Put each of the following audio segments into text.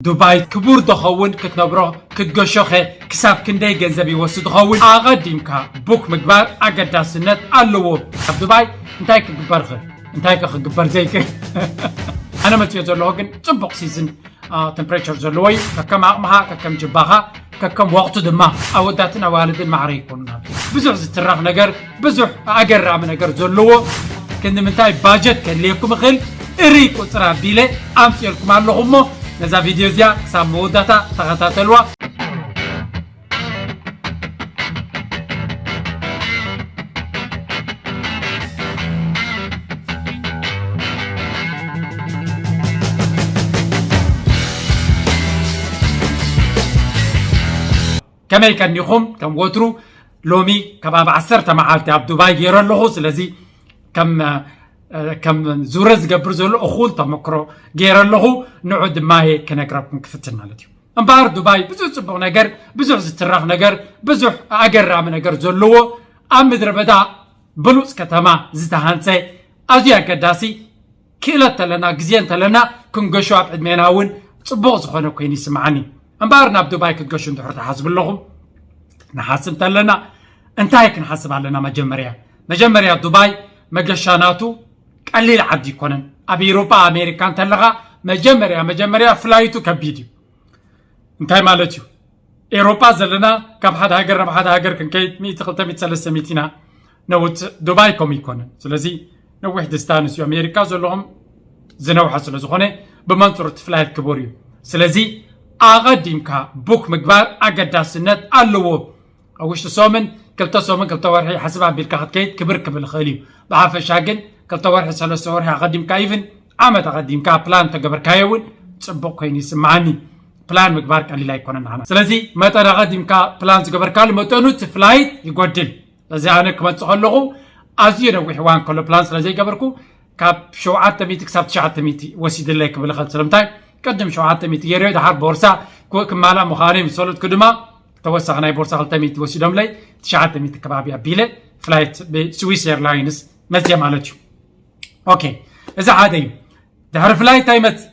ዱባይ ክቡር ዶ ኸውን ክትነብሮ? ክትገሾኸ ክሳብ ክንደይ ገንዘብ ይወስድ ኸውን? ኣቐዲምካ ቡክ ምግባር ኣገዳስነት ኣለዎ። ኣብ ዱባይ እንታይ ክግበር ኽእል? እንታይ ከ ክግበር ዘይክእል? ኣነ መፅዮ ዘለኹ ግን ፅቡቕ ሲዝን ቴምፕሬቸር ዘለዎ እዩ። ከከም ዓቕምኻ፣ ከከም ጅባኻ፣ ከከም ወቕቱ ድማ ኣወዳትን ኣዋልድን ማዕረ ይኮኑና። ብዙሕ ዝትረኽ ነገር፣ ብዙሕ ኣገራሚ ነገር ዘለዎ፣ ክንዲ ምንታይ ባጀት ከድልየኩም ይኽእል፣ እርይ ቁፅር ኣቢለ ኣምፅኤልኩም ኣለኹ። እሞ ነዛ ቪድዮ እዚኣ ክሳብ መወዳእታ ተኸታተልዋ። ከመይ ቀኒኹም? ከም ወትሩ ሎሚ ከባቢ ዓሰርተ መዓልቲ ኣብ ዱባይ ገይረ ኣለኹ። ስለዚ ከም ከም ዙረ ዝገብር ዘሎ እኹል ተመክሮ ገይረ ኣለኹ። ንዑ ድማ እየ ክነግረኩም ክፍትን ማለት እዩ። እምበኣር ዱባይ ብዙሕ ፅቡቕ ነገር፣ ብዙሕ ዝትረኽ ነገር፣ ብዙሕ ኣገራሚ ነገር ዘለዎ፣ ኣብ ምድረ በዳ ብሉፅ ከተማ ዝተሃንፀ፣ ኣዝዩ ኣገዳሲ ክእለት እንተለና፣ ግዜ እንተለና፣ ክንገሾ ኣብ ዕድሜና እውን ፅቡቕ ዝኾነ ኮይኑ ይስምዓኒ። እምበኣር ናብ ዱባይ ክትገሹ እንድሕር ትሓስቡ ኣለኹም፣ ንሓስብ እንተለና እንታይ ክንሓስብ ኣለና? መጀመርያ መጀመርያ ዱባይ መገሻ ናቱ ቀሊል ዓዲ ይኮነን። ኣብ ኤውሮጳ ኣሜሪካ እንተለኻ መጀመርያ መጀመርያ ፍላይቱ ከቢድ እዩ። እንታይ ማለት እዩ? ኤውሮጳ ዘለና ካብ ሓደ ሃገር ናብ ሓደ ሃገር ክንከይድ ሚእቲ፣ ክልተ ሚእቲ፣ ሰለስተ ሚእቲ ኢና ነውፅእ። ዱባይ ከምኡ ይኮነን። ስለዚ ነዊሕ ዲስታንስ እዩ። ኣሜሪካ ዘለኹም ዝነውሐ ስለ ዝኾነ ብመንፅሩ እቲ ፍላይት ክቡር እዩ። ስለዚ ኣቐዲምካ ቡክ ምግባር ኣገዳስነት ኣለዎ። ኣብ ውሽጢ ሰሙን፣ ክልተ ሰሙን፣ ክልተ ወርሒ ሓስብ ኣቢልካ ክትከይድ ክብር ክብል ይኽእል እዩ። ብሓፈሻ ግን ክልተ ወርሒ፣ ሰለስተ ወርሒ ኣቐዲምካ፣ ኢቭን ዓመት ኣቐዲምካ ፕላን ተገበርካዮ እውን ፅቡቕ ኮይኑ ይስምዓኒ። ፕላን ምግባር ቀሊል ኣይኮነን ንዓና። ስለዚ መጠን ኣቐዲምካ ፕላን ዝገበርካሉ መጠኑ እቲ ፍላይት ይጎድል። ስለዚ ኣነ ክመፅእ ከለኹ ኣዝዩ ነዊሕ እዋን ከሎ ፕላን ስለ ዘይገበርኩ ካብ ሸውዓተ ሚእቲ ክሳብ ትሽዓተ ሚእቲ ወሲድለይ ክብል እኽእል። ስለምንታይ? ቅድም ሸውዓተ ሚእቲ ገይረዮ፣ ድሓር ቦርሳ ክማላእ ምዃኑ ምስ ፈለጥኩ ድማ ተወሳኺ ናይ ቦርሳ ክልተ ሚእቲ ወሲዶምለይ፣ ትሽዓተ ሚእቲ ከባቢ ኣቢለ ፍላይት ብስዊስ ኤርላይንስ መፅየ ማለት እዩ። ኦኬ፣ እዚ ሓደ እዩ። ድሕሪ ፍላይት እንታይ ይመፅእ?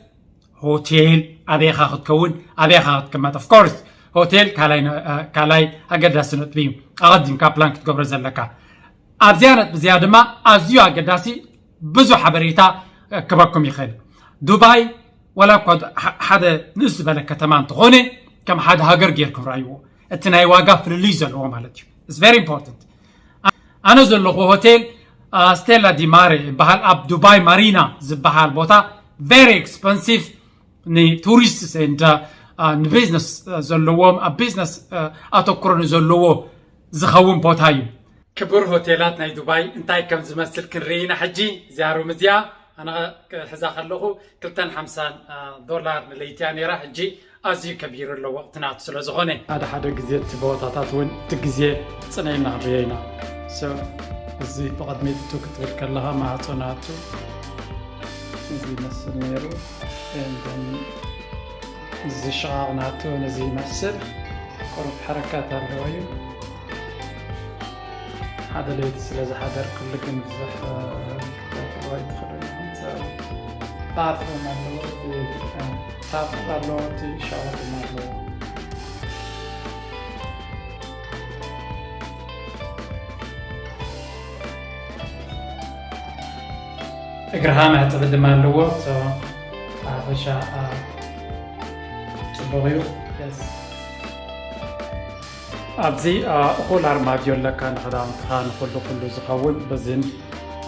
ሆቴል ኣበይኻ ክትከውን፣ ኣበይኻ ክትቅመጥ። ኦፍኮርስ ሆቴል ካልኣይ ነ-፣ እ፣ ካልኣይ ኣገዳሲ ነጥቢ እዩ፣ ኣቐዲምካ ፕላን ክትገብሮ ዘለካ። ኣብዚኣ ነጥቢ እዚኣ ድማ ኣዝዩ ኣገዳሲ፣ ብዙሕ ሓበሬታ ክበኩም ይኽእል። ዱባይ ዋላ እኳ ድ-፣ ሓ-፣ ሓደ ንእስ ዝበለ ከተማ እንተኾነ፣ ከም ሓደ ሃገር ጌርኩም ረኣይዎ። እቲ ናይ ዋጋ ፍልልይ ዘለዎ ማለት እዩ። It's very important። ኣነ ዘለኹ ሆቴል፣ አ፣ ስቴላ ዲ ማሬ ይበሃል፣ ኣብ ዱባይ ማሪና ዝበሃል ቦታ፣ very expensive፣ ንቱሪስት and፣ አ፣ ንቢዝነስ፣ አ፣ ዘለዎም፣ ኣብ ቢዝነስ፣ አ፣ ኣተኩሮ ንዘለዎ ዝኸውን ቦታ እዩ። ክቡር ሆቴላት ናይ ዱባይ እንታይ ከም ዝመስል ክንርኢ ኢና ሕጂ። እዚኣ ሩም እዚኣ ኣነ ክሕዛ ከለኹ ክልተን ሓምሳን፣ አ፣ ዶላር ንለይቲ እያ ነይራ። ሕጂ ኣዝዩ ከቢሩ ኣሎ ወቕቲ ናቱ ስለ ዝኾነ። ሓደ ሓደ ግዜ እቲ ቦታታት እውን እቲ ግዜ ጽነየና ክንርእዮ ኢና። So፣ እዚ ብቕድሚት እቱ ክትብል ከለኻ ማዕጾ ናቱ እዚ ይመስል ነይሩ። And then እዚ ሽቓቕ ናቱ ነዚ ይመስል። ቁሩብ ሕርካት ኣለዎ እዩ። ሓደ ለይቲ ስለ ዝሓደርኩሉ ግን ብዙሕ፣ እ፣ ክትረኽቦ ኣይትኽእሉን ኢኹም። So፣ ባትሩም ኣለዎ፣ እቲ፣ እ፣ ታፕ ኣለዎ፣ እቲ ሻወር ድማ ኣለዎ። እግርኻ መሕጸቢ ድማ ኣለዎ። So፣ ብሓፈሻ፣ እ፣ ጽቡቕ እዩ። Yes። ኣብዚ፣ አ፣ እኹል ኣርማድዮ ኣለካ፣ ንኽዳውንትኻ ንኹሉ ኩሉ ዝኸውን። በዚን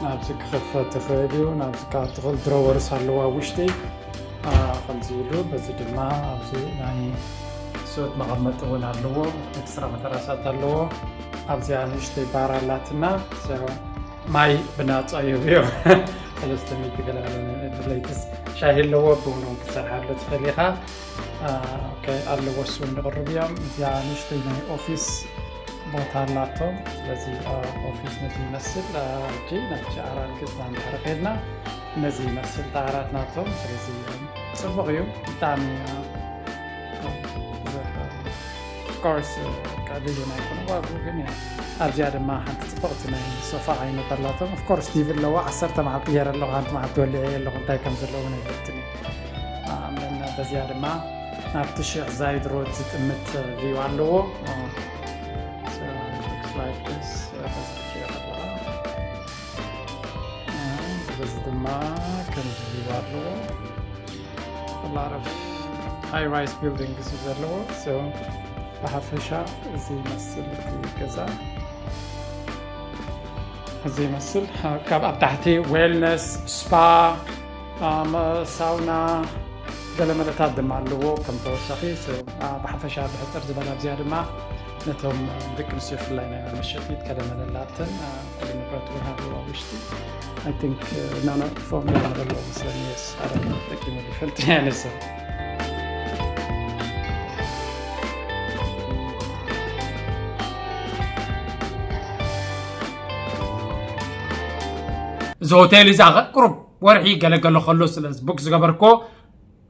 ናብዚ ክኽፈት ትኽእል እዩ፣ ናብዚ ክኣቱ ትኽእል። ድሮወርስ ኣለዎ ኣብ ውሽጢ፣ አ፣ ከምዚ ኢሉ። በዚ ድማ ኣብዚ ናይ ሱት መቐመጢ እውን ኣለዎ፣ ኤክስትራ መተራሳት ኣለዎ። ኣብዚኣ ንእሽተይ ባር ኣላትና። So፣ ማይ ብናጻ ይህብዮ። ሰለስተ ሚእቲ ገለ ገለ ድለይትስ ሻሂ ኣለዎ፣ ቡን እውን ክትሰርሓሉ ትኽእል ኢኻ። አ፣ ኦኬ፣ ኣለዎ፣ እሱ እንድቕርብ እዮም። እዚኣ ንእሽተይ ናይ ኦፊስ ቦታ ኣላቶም። ስለዚ፣ አ፣ ኦፊስ ነዚ ይመስል። አ፣ ሕጂ ናብቲ ዓራት ገጽና እንድሕር ከድና ነዚ ይመስል እቲ ዓራት ናቶም። ስለዚ ጽቡቕ እዩ፣ ብጣዕሚ፣ አ፣ ብዙሕ፣ ኦፍኮርስ፣ ቀሊል እውን ኣይኮነ ዋግኡ፣ ግን እያ። ኣብዚኣ ድማ ሓንቲ ጽብቕቲ ናይ ሶፋ ዓይነት ኣላቶም። ኦፍኮርስ፣ ቲቪ ኣለዋ። ዓሰርተ መዓልቲ ገይረ ኣለኹ፣ ሓንቲ መዓልቲ ወሊዐ ኣለኹ፣ እንታይ ከም ዘለዎ እውን ኣይፈልጥን እየ። አ፣ እምበን በዚኣ ድማ ናብቲ ሼክ ዛይድ ሮድ ዝጥምት ቪው ኣለዎ። እዚ ድማ ከምዚ ቪው ኣለዎ። Lot of high rise buildings እዩ ዘለዎ። ብሓፈሻ እዚ ይመስል እቲ ገዛ። እዚ ይመስል ካብ ኣብ ታሕቲ ዌልነስ፣ ስፓ፣ ሳውና፣ ገለመለታት ድማ ኣለዎ ከም ተወሳኺ። ብሓፈሻ ብሕፅር ዝበላ ኣብዚኣ ድማ ነቶም ደቂ ኣንስትዮ ብፍላይ ናይ መሸጢት ገለመለላተን ኩሉ ንብረት ወሃቢ ኣብ ውሽጢ። I think ናና ፎም ገለመለ ኣለዎ መስለኒ። የስ ኣረ ጠቂሙ ይፈልጥ ያለ ሰብ እዚ ሆቴል እዚ ኣኸ ቁሩብ ወርሒ ገለገሎ ከሎ ስለ ቡክ ዝገበርኮ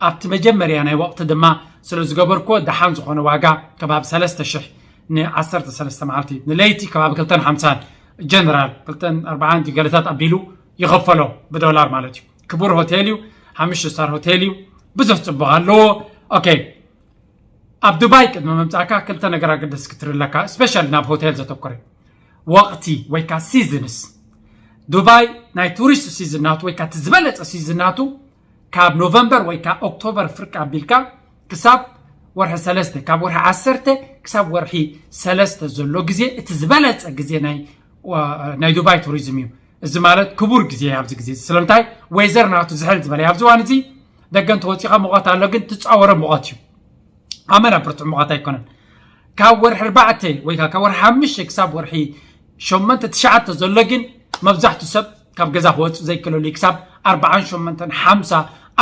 ኣብቲ መጀመርያ ናይ ወቕቲ ድማ ስለ ዝገበርኮ ደሓን ዝኾነ ዋጋ ከባቢ ሰለስተ ሽሕ ን ዓሰርተ ሰለስተ መዓልቲ ንለይቲ ከባቢ ክልተን ሓምሳን ጀነራል ክልተን ኣርባዓን ገለታት ኣቢሉ ይኸፈሎ ብዶላር ማለት እዩ። ክቡር ሆቴል እዩ። ሓሙሽተ ስታር ሆቴል እዩ። ብዙሕ ፅቡቅ ኣለዎ። ኦኬ ኣብ ዱባይ ቅድሚ ምምፃእካ ክልተ ነገር ኣገደስ ክትርለካ ስፔሻል ናብ ሆቴል ዘተኮረ ወቕቲ ወይ ከዓ ሲዝንስ ዱባይ ናይ ቱሪስት ሲዝን ናቱ ወይ ከዓ እቲ ዝበለፀ ሲዝን ናቱ ካብ ኖቨምበር ወይ ከዓ ኦክቶበር ፍርቂ ኣቢልካ ክሳብ ወርሒ ሰለስተ ካብ ወርሒ ዓሰርተ ክሳብ ወርሒ ሰለስተ ዘሎ ግዜ እቲ ዝበለፀ ግዜ ናይ ዋ- ናይ ዱባይ ቱሪዝም እዩ። እዚ ማለት ክቡር ግዜ ኣብዚ ግዜ ስለምንታይ ወይዘር ናቱ ዝሕል ዝበለ ኣብዚ ዋን እዚ ደገ እንተወፂኻ ሙቐት ኣሎ ግን ትፃወረ ሙቐት እዩ። ኣመና ብርቱዕ ሙቐት ኣይኮነን። ካብ ወርሒ ኣርባዕተ ወይ ከዓ ካብ ወርሒ ሓሙሽተ ክሳብ ወርሒ ሸመንተ ትሽዓተ ዘሎ ግን መብዛሕቱ ሰብ ካብ ገዛ ክወፅእ ዘይክለሉ እዩ። ክሳብ ኣርባዓን ሸመንተን ሓምሳ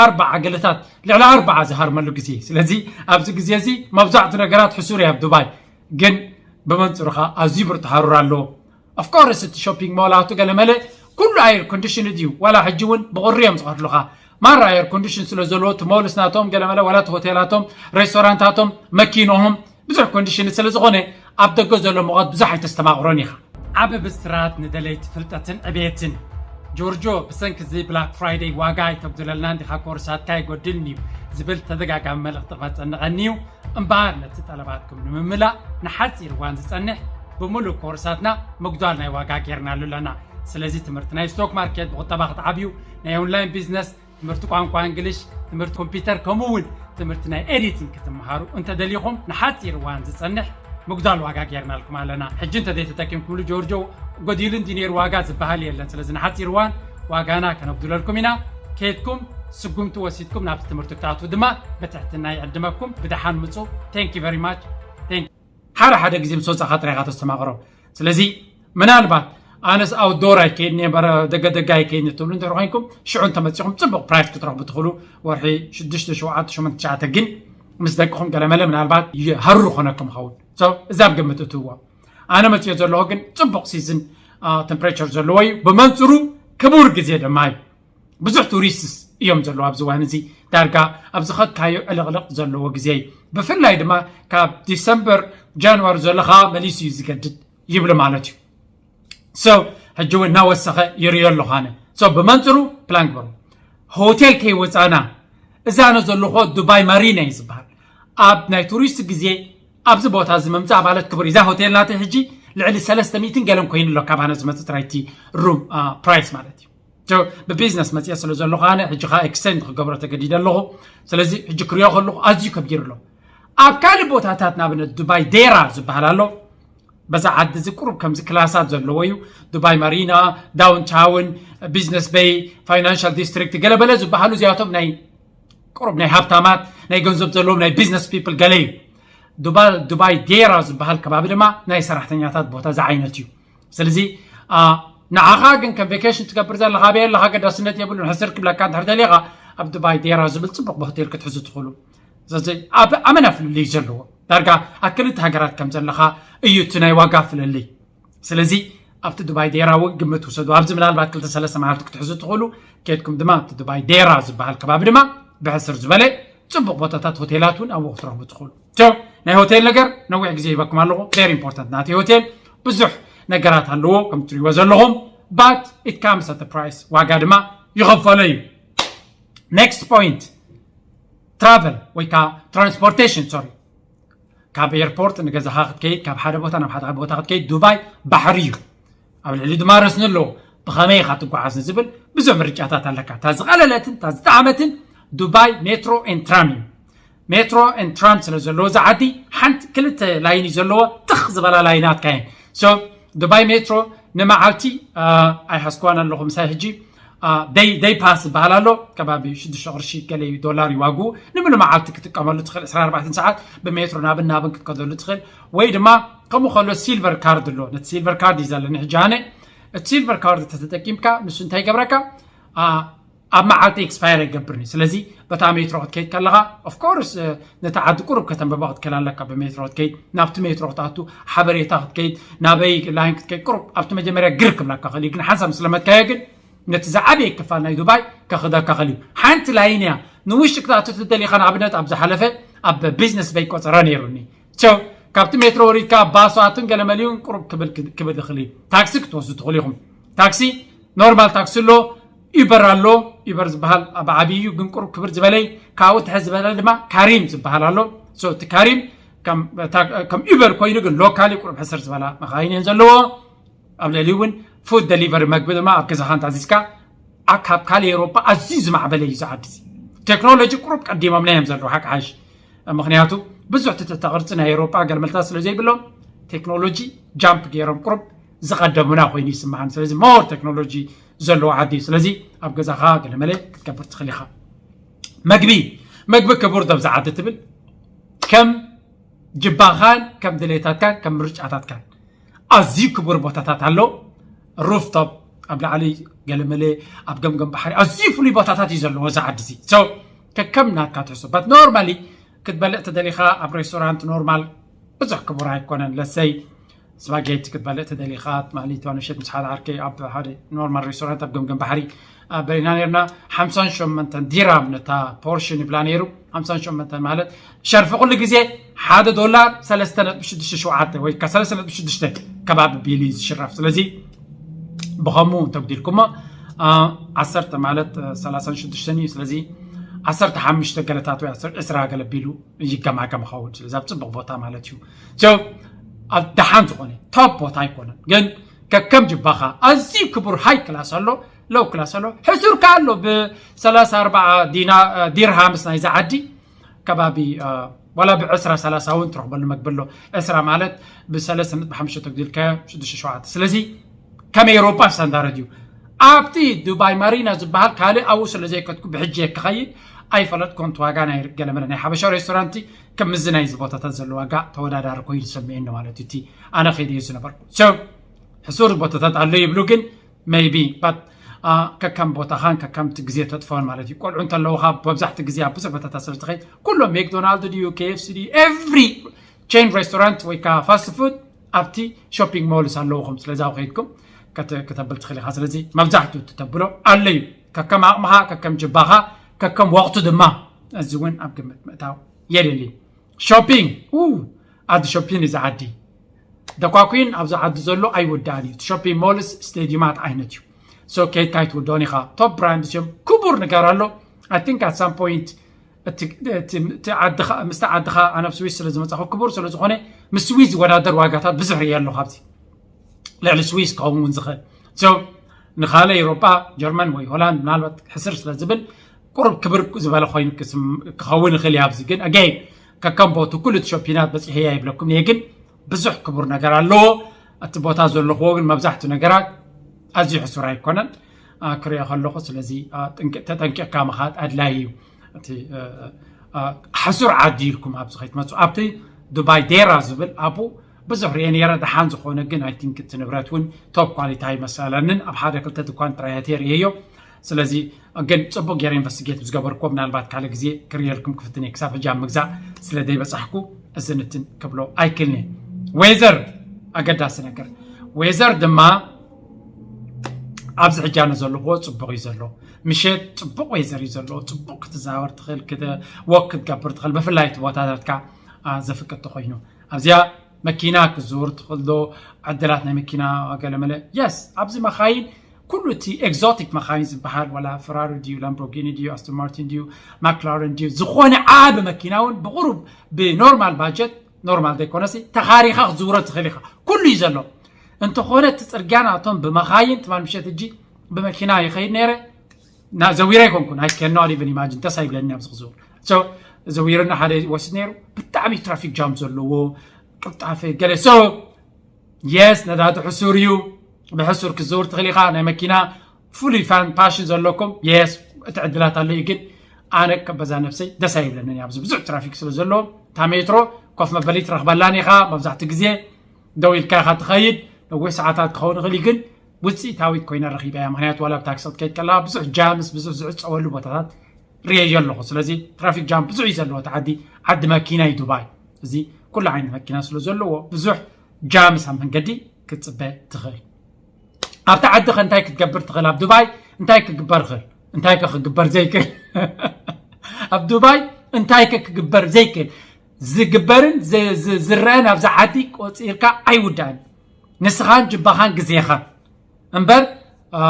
ኣርባዓ ገለታት ልዕሊ ኣርባዓ ዝሃርመሉ ግዜ። ስለዚ ኣብዚ ግዜ እዚ መብዛሕቱ ነገራት ሕሱር እዩ ኣብ ዱባይ። ግን ብመንፅሩ ከዓ ኣዝዩ ብርቱ ሃሩር ኣለዎ። ኦፍኮርስ እቲ ሾፒንግ ሞል ኣቱ ገለመለ ኩሉ ኣየር ኮንዲሽን ድዩ ዋላ ሕጂ እውን ብቑሪ እዮም ዝቐትሉኻ። ማራ ኣየር ኮንዲሽን ስለ ዘለዎ እቲ ሞልስ ናቶም ገለመለ ዋላ እቲ ሆቴላቶም ሬስቶራንታቶም መኪኖም ብዙሕ ኮንዲሽን ስለ ዝኾነ ኣብ ደገ ዘሎ ሙቐት ብዙሕ ኣይተስተማቕሮን ኢኻ። ዓቢ ብስራት ንደለይቲ ፍልጠትን ዕቤትን። ጆርጆ ብሰንኪ እዚ ብላክ ፍራይደይ ዋጋ ኣይተጉድለልና እንዲኻ ኮርሳትካ ኣይጎድልን እዩ ዝብል ተደጋጋሚ መልእኽቲ ክመፀኒ ቀንዩ። እምበኣር ነቲ ጠለባትኩም ንምምላእ ንሓፂር እዋን ዝፀንሕ ብምሉእ ኮርሳትና ምጉዳል ናይ ዋጋ ጌርናሉ ኣለና። ስለዚ ትምህርቲ ናይ ስቶክ ማርኬት ብቁጠባ ክትዓብዩ ናይ ኦንላይን ቢዝነስ ትምህርቲ ቋንቋ እንግሊሽ ትምህርቲ ኮምፒውተር ከምኡ እውን ትምህርቲ ናይ ኤዲቲንግ ክትመሃሩ እንተደሊኹም ንሓፂር እዋን ዝፀንሕ ምጉዳል ዋጋ ጌርናልኩም ኣለና። ሕጂ እንተዘይተጠቂምኩምሉ ጆርጆ ጎዲሉ እንዲ ነይሩ ዋጋ ዝበሃል የለን። ስለዚ ንሓፂር እዋን ዋጋና ከነጉድለልኩም ኢና። ከይድኩም ስጉምቲ ወሲድኩም ናብቲ ትምህርቲ ክትኣትዉ ድማ ብትሕትና ይዕድመኩም። ብደሓን ምፁ። Thank you very much። ሓደ ሓደ ግዜ ምስ ወፃእካ ጥራይካ ተስተማቕሮ። ስለዚ ምናልባት ኣነስ ኣውትዶር ኣይከይድን እየ በረ ደገ ደገ ኣይከይድን ትብሉ እንተ ኮይንኩም ሽዑ እንተመፂኹም ፅቡቕ ፕራይስ ክትረኽቡ ትኽእሉ። ወርሒ ሽዱሽተ ሸውዓተ ሸሞንተ ትሽዓተ ግን ምስ ደቅኹም ገለመለ ምናልባት ይሃሩ ኮነኩም ይኸውን። So እዛ ኣብ ግምት እትዎ ኣነ መፅዮ ዘለኹ ግን ፅቡቕ ሲዝን ተምፕሬቸር ዘለዎ እዩ። ብመንፅሩ ክቡር ግዜ ድማ እዩ። ብዙሕ ቱሪስትስ እዮም ዘለዉ ኣብዚ እዋን እዚ። ዳርጋ ኣብ ዝኸድካዮ ዕልቕልቕ ዘለዎ ግዜ እዩ። ብፍላይ ድማ ካብ ዲሰምበር ጃንዋሪ ዘለኻ መሊሱ እዩ ዝገድድ ይብሉ ማለት እዩ። So ሕጂ እውን እናወሰኸ ይርዮ ኣለኹ ኣነ። So ብመንፅሩ ፕላን ግበሩ። ሆቴል ከይወፃና እዛ ኣነ ዘለኹ ዱባይ ማሪና እዩ ዝበሃል። ኣብ ናይ ቱሪስት ግዜ ኣብዚ ቦታ እዚ ምምፃእ ማለት ክቡር እዩ። እዛ ሆቴል ናተይ ሕጂ ልዕሊ ሰለስተ ሚእትን ገለን ኮይኑ ኣሎ ካብ ኣነ ዝመፅእ ጥራይ እቲ ሩም ፕራይስ ማለት እዩ። ብቢዝነስ መፅአ ስለ ዘለኹ ኣነ ሕጂ ከዓ ኤክስቴንድ ክገብሮ ተገዲደ ኣለኹ። ስለዚ ሕጂ ክሪኦ ከለኹ ኣዝዩ ከቢሩ ኣሎ። ኣብ ካልእ ቦታታት ንኣብነት ዱባይ ዴራ ዝበሃል ኣሎ። በዛ ዓዲ እዚ ቁሩብ ከምዚ ክላሳት ዘለዎ እዩ። ዱባይ ማሪና፣ ዳውንታውን፣ ቢዝነስ ቤይ፣ ፋይናንሻል ዲስትሪክት ገለበለ ዝበሃሉ እዚኣቶም ናይ ቁሩብ ናይ ሃብታማት ናይ ገንዘብ ዘለዎም ናይ ቢዝነስ ፒፕል ገለ እዩ። ዱባይ ዴራ ዝበሃል ከባቢ ድማ ናይ ሰራሕተኛታት ቦታ ዝዓይነት እዩ። ስለዚ ንዓኻ ግን ከም ቬኬሽን ትገብር ዘለኻ ኣበይ ኣለኻ ገዳስነት የብሉን። ሕስር ክብለካ እንድሕር ደሊኻ ኣብ ዱባይ ዴራ ዝብል ፅቡቕ ሆቴል ክትሕዙ ትኽእሉ። ስለዚ ኣብ ኣመና ፍልልይ ዘለዎ ዳርጋ ኣብ ክልተ ሃገራት ከም ዘለኻ እዩ እቲ ናይ ዋጋ ፍልልይ። ስለዚ ኣብቲ ዱባይ ዴራ እውን ግምት ውሰዱ። ኣብዚ ምናልባት ክልተ ሰለስተ መዓልቲ ክትሕዙ ትኽእሉ። ከድኩም ድማ ኣብቲ ዱባይ ዴራ ዝበሃል ከባቢ ድማ ብሕስር ዝበለ ፅቡቕ ቦታታት ሆቴላት እውን ኣብኡ ክትረኽቡ ትኽእሉ። ናይ ሆቴል ነገር ነዊሕ ግዜ ይበኩም ኣለኹ። ቨሪ ኢምፖርታንት ናተይ ሆቴል ብዙሕ ነገራት ኣለዎ ከም ትሪእዎ ዘለኹም። But it comes at a price ዋጋ ድማ ይኸፈሎ እዩ። Next point ትራቨል ወይ ከዓ ትራንስፖርቴሽን ሶሪ ካብ ኤርፖርት ንገዛኻ ክትከይድ ካብ ሓደ ቦታ ናብ ሓደ ቦታ ክትከይድ ዱባይ ባሕሪ እዩ። ኣብ ልዕሊ ድማ ረስኒ ኣለዎ። ብኸመይ ኢኻ ትጓዓዝ ንዝብል ብዙሕ ምርጫታት ኣለካ። እታ ዝቐለለትን እታ ዝጠዓመትን ዱባይ ሜትሮ ኤን ትራም እዩ። ሜትሮ ኤን ትራም ስለ ዘለዎ እዚ ዓዲ ሓንቲ ክልተ ላይን እዩ ዘለዎ። ትኽ ዝበላ ላይናት ካየን ሶ ዱባይ ሜትሮ ንመዓልቲ ኣይሓስኳን ኣለኹ ምሳይ ሕጂ ደይ ፓስ ዝበሃል ኣሎ። ከባቢ ሽዱሽተ ቅርሺ ገለ ዶላር ይዋግኡ። ንምሉ መዓልቲ ክትጥቀመሉ ትኽእል ዕስራን ኣርባዕተን ሰዓት ብሜትሮ ናብን ናብን ክትከደሉ ትኽእል። ወይ ድማ ከምኡ ከሎ ሲልቨር ካርድ ኣሎ። ነቲ ሲልቨር ካርድ እዩ ዘለኒ ሕጂ ኣነ። እቲ ሲልቨር ካርድ ተተጠቂምካ ንሱ እንታይ ይገብረካ? ኣብ መዓልቲ ኤክስፓየር ኣይገብርን እዩ። ስለዚ በታ ሜትሮ ክትከይድ ከለኻ ኦፍኮርስ ነቲ ዓዲ ቁሩብ ከተንበባ ክትክእል ኣለካ። ብሜትሮ ክትከይድ ናብቲ ሜትሮ ክትኣቱ ሓበሬታ ክትከይድ ናበይ ላይን ክትከይድ ቁሩብ ኣብቲ መጀመርያ ግር ክብለካ ክእል እዩ። ግን ሓንሳብ ምስለመድካዮ ግን ነቲ ዝዓበየ ክፋል ናይ ዱባይ ከኽደካ ክእል እዩ። ሓንቲ ላይን እያ። ንውሽጢ ክትኣቱ ትደሊኻ ንኣብነት ኣብ ዝሓለፈ ኣብ ቢዝነስ በይ ቆፀራ ነይሩኒ። ሶ ካብቲ ሜትሮ ወሪድካ ባሶ ኣቱን ገለመሊውን ቁሩብ ክብል ክብል ይኽእል እዩ። ታክሲ ክትወስዱ ትኽእሉ ኢኹም። ታክሲ ኖርማል ታክሲ ኣሎ፣ ዩበር ኣሎ። ዩበር ዝበሃል ኣብ ዓብዪ እዩ ግን ቁሩብ ክብር ዝበለይ ካብኡ ትሕት ዝበለ ድማ ካሪም ዝበሃል ኣሎ። ሶ እቲ ካሪም ከም ዩበር ኮይኑ ግን ሎካሊ ቁሩብ ሕስር ዝበላ መኻይን እየን ዘለዎ። ኣብ ልዕሊ እውን ፉድ ደሊቨሪ መግቢ ድማ ኣብ ገዛኻ እንታዚዝካ ካብ ካልእ ኤውሮጳ ኣዝዩ ዝማዕበለ እዩ ዝዓዲ እዚ። ቴክኖሎጂ ቁሩብ ቀዲሞምና እዮም ዘለዉ ሓቂ ሓይሽ ምክንያቱ ብዙሕ ትትተቕርፂ ናይ ኤውሮጳ ገልመልታት ስለ ዘይብሎም ቴክኖሎጂ ጃምፕ ገይሮም ቁሩብ ዝቐደሙና ኮይኑ ይስምዓኒ። ስለዚ ሞር ቴክኖሎጂ ዘለዎ ዓዲ እዩ። ስለዚ ኣብ ገዛኻ ገለመለ ክትገብር ትኽእል ኢኻ። መግቢ መግቢ ክቡር ዶብ ዝዓዲ ትብል ከም ጅባኻን ከም ድሌታትካን ከም ምርጫታትካን ኣዝዩ ክቡር ቦታታት ኣሎ። ሩፍቶፕ ኣብ ላዕሊ ገለመለ ኣብ ገምገም ባሕሪ ኣዝዩ ፍሉይ ቦታታት እዩ ዘለዎ እዚ ዓዲ እዚ። ሶ ከከም ናትካ ትሕሶ በት ኖርማሊ ክትበልዕ ተደሊኻ ኣብ ሬስቶራንት ኖርማል ብዙሕ ክቡር ኣይኮነን። ለሰይ ስፓጌቲ ክትበልዕ ተደሊኻ ትማሊ ተዋንሸት ምስ ሓደ ዓርከይ ኣብ ሓደ ኖርማል ሬስቶራንት ኣብ ገምገም ባሕሪ በሊና ነርና። ሓምሳን ሸሞንተን ዲራም ነታ ፖርሽን ይብላ ነይሩ። ሓምሳን ሸሞንተን ማለት ሸርፊ ኩሉ ግዜ ሓደ ዶላር ሰለስተ ነጥቢ ሽዱሽተ ሸውዓተ ወይ ከ ሰለስተ ነጥቢ ሽዱሽተ ከባቢ ቢል እዩ ዝሽረፍ። ስለዚ ብኸምኡ እንተጉዲልኩሞ ዓሰርተ ማለት ሰላሳን ሽዱሽተን እዩ። ስለዚ ዓሰርተ ሓሙሽተ ገለታት ወይ ዕስራ ገለ ቢሉ ይገማገም ይኸውን። ስለዚ ኣብ ፅቡቕ ቦታ ማለት እዩ። ኣብ ደሓን ዝኾነ ቶፕ ቦታ ኣይኮነን ግን ከከም ጅባኻ ኣዝዩ ክቡር ሃይ ክላስ ኣሎ ሎው ክላስ ኣሎ ሕሱርካ ኣሎ ብ ሰላሳ ኣርባዓ ዲርሃምስ ናይዚ ዓዲ ከባቢ ዋላ ብ ዕስራ ሰላሳ እውን ትረኽበሉ መግቢ ኣሎ። ዕስራ ማለት ብሰለስተ ነጥቢ ሓሙሽተ ተጉዲልካዮ ሽዱሽተ ሸውዓተ። ስለዚ ከም ኤውሮጳ ስታንዳርድ እዩ። ኣብቲ ዱባይ ማሪና ዝበሃል ካልእ ኣብኡ ስለ ዘይከድኩ ብሕጂ እየ ክኸይድ ኣይፈለጥኩን። እቲ ዋጋ ናይ ገለመለ ናይ ሓበሻ ሬስቶራንት ከም ምዚ ናይዚ ቦታታት ዘሎ ዋጋ ተወዳዳሪ ኮይኑ ዝሰምዐኒ ማለት እዩ። እቲ ኣነ ከይደ ዝነበርኩ ሕሱር ቦታታት ኣሎ ይብሉ ግን maybe but ከከም ቦታኻን ከከምቲ ግዜ ተጥፈን ማለት እዩ። ቆልዑ እንተለውካ መብዛሕቲ ግዜ ኣብ ብዙሕ ቦታታት ስለ ትኸይድ ኩሎም ሜክዶናልድ ድዩ ኬኤፍሲ ድዩ ኤቭሪ ቼን ሬስቶራንት ወይ ከዓ ፋስት ፉድ ኣብቲ ሾፒንግ ሞልስ ኣለውኹም። ስለዚ ኣብ ከይድኩም ከተብል ትኽእል ኢኻ። ስለዚ መብዛሕትኡ እትተብሎ ኣለዩ ከከም ኣቕምኻ ከከም ጅባኻ ከከም ወቕቱ ድማ እዚ እውን ኣብ ግምት ምእታው የድሊ። ሾፒንግ ኣዲ ሾፒንግ እዚ ዓዲ ደኳኩን ኣብዚ ዓዲ ዘሎ ኣይወዳእን እዩ። እቲ ሾፒንግ ሞልስ ስቴዲዩማት ዓይነት እዩ። ሶ ከይድካ ኣይትውደኦን ኢኻ። ቶፕ ብራንድስ እዮም። ክቡር ነገር ኣሎ። I think at some point እቲ ዓድኻ ምስቲ ዓድኻ ኣነ ኣብ ስዊስ ስለ ዝመፃኹ ክቡር ስለ ዝኾነ ምስ ስዊስ ዝወዳደር ዋጋታት ብዙሕ ርእየ ኣለኹ ኣብዚ ልዕሊ ስዊስ ክኸውን እውን ዝኽእል ንኻልእ ኤውሮጳ ጀርመን ወይ ሆላንድ ምናልባት ሕስር ስለ ዝብል ቁሩብ ክብር ዝበለ ኮይኑ ክኸውን ይኽእል እዩ። ኣብዚ ግን ኣገይ ከከም ቦቱ ኩሉ እቲ ሾፒናት በፂሐያ ይብለኩም እየ ግን ብዙሕ ክቡር ነገር ኣለዎ። እቲ ቦታ ዘለኽዎ ግን መብዛሕትኡ ነገራት ኣዝዩ ሕሱር ኣይኮነን ክሪኦ ከለኹ። ስለዚ ተጠንቂቕካ ምኻድ ኣድላይ እዩ። እቲ ሕሱር ዓዲ ኢልኩም ኣብዚ ከይትመፁ ኣብቲ ዱባይ ዴራ ዝብል ኣብኡ ብዙሕ ሪኤ ነይረ። ደሓን ዝኾነ ግን ኣይ ቲንክ እቲ ንብረት እውን ቶፕ ኳሊቲ ኣይመሰለንን። ኣብ ሓደ ክልተ ድኳን ጥራይ ኣትየ ርእየዮ። ስለዚ ግን ፅቡቅ ገይረ ኢንቨስቲጌት ዝገበርኩዎ ምናልባት ካልእ ግዜ ክርእየልኩም ክፍትን እየ። ክሳብ ሕጂ ኣብ ምግዛእ ስለ ዘይበፃሕኩ እዚ ንትን ክብሎ ኣይክልኒ። ዌዘር ኣገዳሲ ነገር። ዌዘር ድማ ኣብዚ ሕጂ ኣነ ዘለኹዎ ፅቡቅ እዩ ዘሎ። ምሸት ፅቡቅ ዌዘር እዩ ዘሎ። ፅቡቅ ክትዘዋወር ትኽእል፣ ወክ ክትገብር ትኽእል፣ ብፍላይ እቲ ቦታታትካ ዘፍቅድ ተኮይኑ ኣብዚኣ መኪና ክዝውር ትኽእል ዶ? ዕድላት ናይ መኪና ገለመለ የስ ኣብዚ መኻይን ኩሉ እቲ ኤግዞቲክ መኻይን ዝበሃል፣ ዋላ ፈራሪ ድዩ፣ ላምቦርጊኒ ድዩ፣ ኣስቶን ማርቲን ድዩ፣ ማክላረን ድዩ፣ ዝኾነ ዓቢ መኪና እውን ብቑሩብ ብኖርማል ባጀት፣ ኖርማል ዘይኮነሲ፣ ተኻሪኻ ክትዝውሮ ትኽእል ኢኻ። ኩሉ እዩ ዘሎ። እንተኾነ እቲ ጽርግያ ናቶም ብመኻይን፣ ትማል ምሸት እጂ ብመኪና ይኸይድ ነይረ። ና ዘዊረ ኣይኮንኩን፣ I cannot even imagine፣ ደስ ኣይብለኒ ኣብዚ ክዝውር። So ዘዊርና ሓደ ወስድ ነይሩ። ብጣዕሚ ትራፊክ ጃም ዘለዎ ቅልጣፈ ገለ። So የስ፣ ነዳዲ ሕሱር እዩ። ብሕሱር ክትዝውር ትኽእል ኢኻ። ናይ መኪና ፍሉይ ፋን ፓሽን ዘለኩም፣ የስ፣ እቲ ዕድላት ኣሎ እዩ። ግን ኣነ ከበዛ ነብሰይ ደስ ኣይብለንን ኣብዚ ብዙሕ ትራፊክ ስለ ዘለዎ። እታ ሜትሮ ኮፍ መበሊ ትረኽበላን ኢኻ። መብዛሕትኡ ግዜ ደው ኢልካ ኢኻ ትኸይድ። ነዊሕ ሰዓታት ክኸውን ይኽእል እዩ፣ ግን ውፅኢታዊት ኮይና ረኺበያ። ምክንያቱ ዋላ ብታክሲ ክትከይድ ከለኻ ብዙሕ ጃምስ፣ ብዙሕ ዝዕፀወሉ ቦታታት ርእየ ኣለኹ። ስለዚ ትራፊክ ጃም ብዙሕ እዩ ዘለዎ። እቲ ዓዲ ዓዲ መኪና እዩ ዱባይ። እዚ ኩሉ ዓይነት መኪና ስለ ዘለዎ ብዙሕ ጃምስ ኣብ መንገዲ ክትፅበ ትኽእል። ኣብቲ ዓዲ ከ እንታይ ክትገብር ትኽእል? ኣብ ዱባይ እንታይ ክግበር ይኽእል? እንታይ ከ ክግበር ዘይክእል? ኣብ ዱባይ እንታይ ከ ክግበር ዘይክእል? ዝግበርን ዝ- ዝ- ዝረአን ኣብዚ ዓዲ ቆፂርካ ኣይውዳእን። ንስኻን ጅባኻን ግዜኻን እምበር፣ አ፣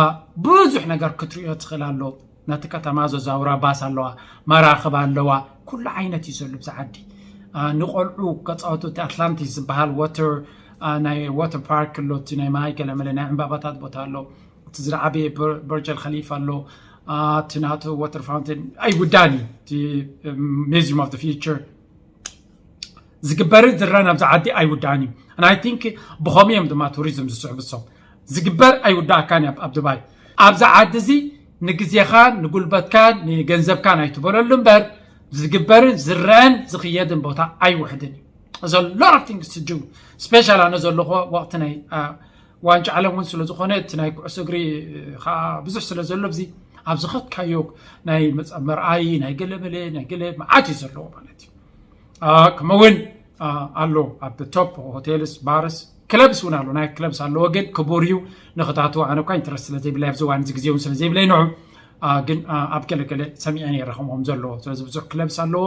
ብዙሕ ነገር ክትርእዮ ትኽእል ኣሎ። ነቲ ከተማ ዘዛውራ ባስ ኣለዋ፣ መራኽብ ኣለዋ፣ ኩሉ ዓይነት እዩ ዘሎ ብዚ ዓዲ። አ፣ ንቆልዑ ከፃወቱ እቲ ኣትላንቲስ ዝበሃል ወተር፣ አ፣ ናይ ወተር ፓርክ ኣሎ፣ እቲ ናይ ማይ ገለመለ ናይ ዕምባባታት ቦታ ኣሎ። እቲ ዝዓበየ በር- በርጀል ኸሊፋ ኣሎ። አ፣ እቲ ናቱ ወተር ፋውንቴን ኣይውዳእን እዩ። እቲ ሚዚየም ኦፍ ፊውቸር ዝግበርን ዝረን ኣብዚ ዓዲ ኣይውዳእን እዩ። And I think ብኸምኡ እዮም ድማ ቱሪዝም ዝስዕቡ። ዝግበር ኣይውዳእካን እዩ ኣብ ዱባይ። ኣብዚ ዓዲ እዚ ንግዜኻን ንጉልበትካን ንገንዘብካን ኣይትበለሉ እምበር ዝግበርን ዝረን ዝኽየድን ቦታ ኣይውሕድን እዩ። There's a lot of things to do, special ኣነ ዘለኹ ወቕቲ ናይ ዋንጫ ዓለም እውን ስለ ዝኾነ እቲ ናይ ኩዕሶ እግሪ ከዓ ብዙሕ ስለ ዘሎ ኣብዚ ኣብ ዝኸድካዮ ናይ መርኣዪ ናይ ገለ መለ ናይ ገለ መዓት እዩ ዘለዎ ማለት እዩ። ከምኡውን ኣሎ ኣብ ቶፕ ሆቴልስ ባርስ ክለብስ እውን ኣሎ ናይ ክለብስ ኣለዎ ግን ክቡር እዩ። ንክታቱ ኣነ እኳ ኢንትረስት ስለ ዘይብላይ ኣብዚ እዋን እዚ ግዜ እውን ስለ ዘይብለይ ንዑ ግን ኣብ ገለገለ ሰሚዐ ነይረ ከምኦም ዘለዎ ስለዚ ብዙሕ ክለብስ ኣለዎ።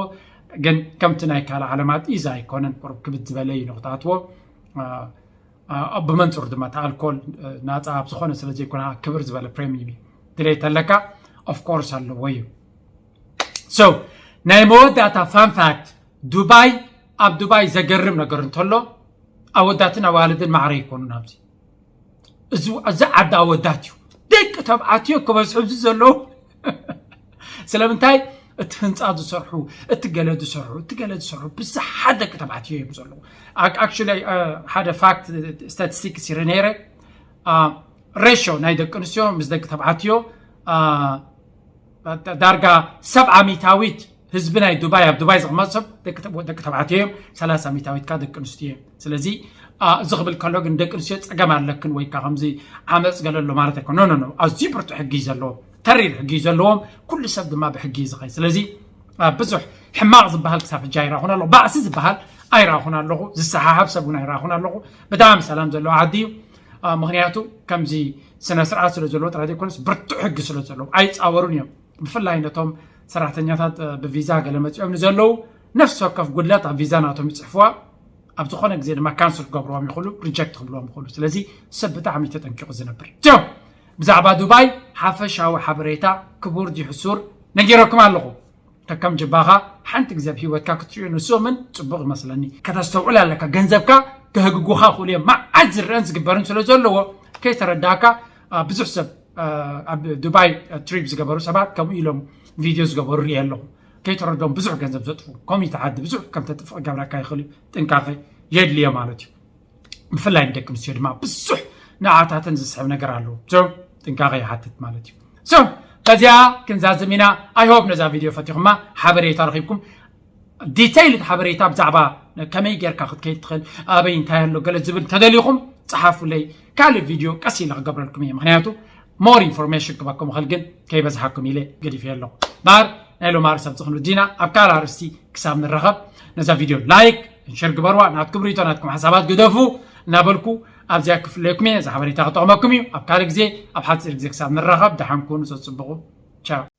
ግን ከምቲ ናይ ካልእ ዓለማት ኢዛ ኣይኮነን ቁሩብ ክብድ ዝበለ እዩ ንክታትዎ። ብመንፅር ድማ እቲ ኣልኮል ናፃ ኣብ ዝኾነ ስለ ዘይኮነ ክብር ዝበለ ፕሬሚየም እዩ ድሌት ኣለካ ኦፍኮርስ ኣለዎ እዩ። So ናይ መወዳእታ ፋን ፋክት ዱባይ ኣብ ዱባይ ዘገርም ነገር እንተሎ ኣወዳትን ኣዋልድን ማዕረ ይኮኑን ኣብዚ እዚ ዓዲ ኣወዳት እዩ። ደቂ ተባዕትዮ ክበዝሑ ኣብዚ ዘለዉ ስለምንታይ እቲ ህንፃ ዝሰርሑ እቲ ገለ ዝሰርሑ እቲ ገለ ዝሰርሑ ብዙሓት ደቂ ተባዕትዮ እዮም ዘለዉ። Actually ሓደ ፋክት ስታቲስቲክስ ይረ ነይረ ሬሾ ናይ ደቂ ኣንስትዮ ምስ ደቂ ተባዕትዮ ዳርጋ ሰብዓ ሚታዊት ህዝቢ ናይ ዱባይ ኣብ ዱባይ ዝቕመጥ ሰብ ደቂ ተባዕትዮ እዮም። ሰላሳ ሚታዊት ከኣ ደቂ ኣንስትዮ እዮም። ስለዚ እዚ ክብል ከሎ ግን ደቂ ኣንስትዮ ፀገም ኣለክን ወይ ከዓ ከምዚ ዓመፅ ገለ ኣሎ ማለት ኣይኮነ። ኖ ኖ ኣዝዩ ብርቱዕ ሕጊ እዩ ዘለዎም። ተሪር ሕጊ እዩ ዘለዎም። ኩሉ ሰብ ድማ ብሕጊ እዩ ዝኸይድ። ስለዚ ብዙሕ ሕማቕ ዝበሃል ክሳብ ሕጂ ኣይረኣኹን ኣለኹ። ባእሲ ዝበሃል ኣይረኣኹን ኣለኹ። ዝሰሓሓብ ሰብ እውን ኣይረኣኹን ኣለኹ። ብጣዕሚ ሰላም ዘለዎ ዓዲ እዩ። ምክንያቱ ከምዚ ስነ ስርዓት ስለ ዘለዎ ጥራይ ዘይኮነስ ብርቱዕ ሕጊ ስለ ዘለዎ ኣይፃወሩን እዮም። ብፍላይ ነቶም ሰራሕተኛታት ብቪዛ ገለ መፂኦም ንዘለዉ ነፍሲ ወከፍ ጉድለት ኣብ ቪዛ ናቶም ይፅሕፍዋ። ኣብ ዝኾነ ግዜ ድማ ካንስል ክገብርዎም ይኽእሉ፣ ሪጀክት ክብልዎም ይኽእሉ። ስለዚ ሰብ ብጣዕሚ ተጠንቂቑ ዝነብር ጆ ብዛዕባ ዱባይ ሓፈሻዊ ሓበሬታ ክቡር ድዩ ሕሱር ነጊረኩም ኣለኹ። ከከም ጅባኻ ሓንቲ ግዜ ኣብ ህይወትካ ክትሪኦ ንስኦምን ፅቡቕ ይመስለኒ። ከተስተውዕል ኣለካ። ገንዘብካ ከህግጉኻ ክእሉ እዮም። መዓት ዝረአን ዝግበርን ስለ ዘለዎ ከይተረዳእካ ብዙሕ ሰብ ኣብ ዱባይ ትሪፕ ዝገበሩ ሰባት ከምኡ ኢሎም ቪድዮ ዝገበሩ ሪኤ ኣለኹ። ከይተረዶም ብዙሕ ገንዘብ ዘጥፉ ኮሚተ ዓዲ ብዙሕ ከም ተጥፍእ ገብረካ ይኽእል እዩ። ጥንቃቄ የድልዮ ማለት እዩ። ብፍላይ ንደቂ ኣንስትዮ ድማ ብዙሕ ንዓታተን ዝስሕብ ነገር ኣለዎ። ጥንቃቄ ይሓትት ማለት እዩ። በዚኣ ክንዛዝም ኢና። I hope ነዛ ቪድዮ ፈቲኹማ ሓበሬታ ረኺብኩም ዲተይልድ ሓበሬታ ብዛዕባ ከመይ ጌርካ ክትከይድ ትኽእል ኣበይ እንታይ ኣሎ ገለ ዝብል ተደሊኹም ፀሓፉለይ። ካልእ ቪድዮ ቀስ ኢለ ክገብረልኩም እየ። ምክንያቱ ሞር ኢንፎርሜሽን ክበኩም ይኽእል ግን ከይበዝሓኩም ኢለ ገዲፈ ኣለኹ። ባር ናይ ሎም ኣርእስቲ ኣብዚ ክንውዲና ኣብ ካልእ ኣርእስቲ ክሳብ ንረኸብ ነዛ ቪድዮ ላይክ ሸር ግበርዋ። ናትኩም ሪቶ ናትኩም ሓሳባት ግደፉ እናበልኩ ኣብዚኣ ክፍለየኩም እየ። እዛ ሓበሬታ ክጠቕመኩም እዩ። ኣብ ካልእ ግዜ ኣብ ሓፂር ግዜ ክሳብ ንራኸብ ደሓን ኩኑ። ሰፅብቑ ቻው።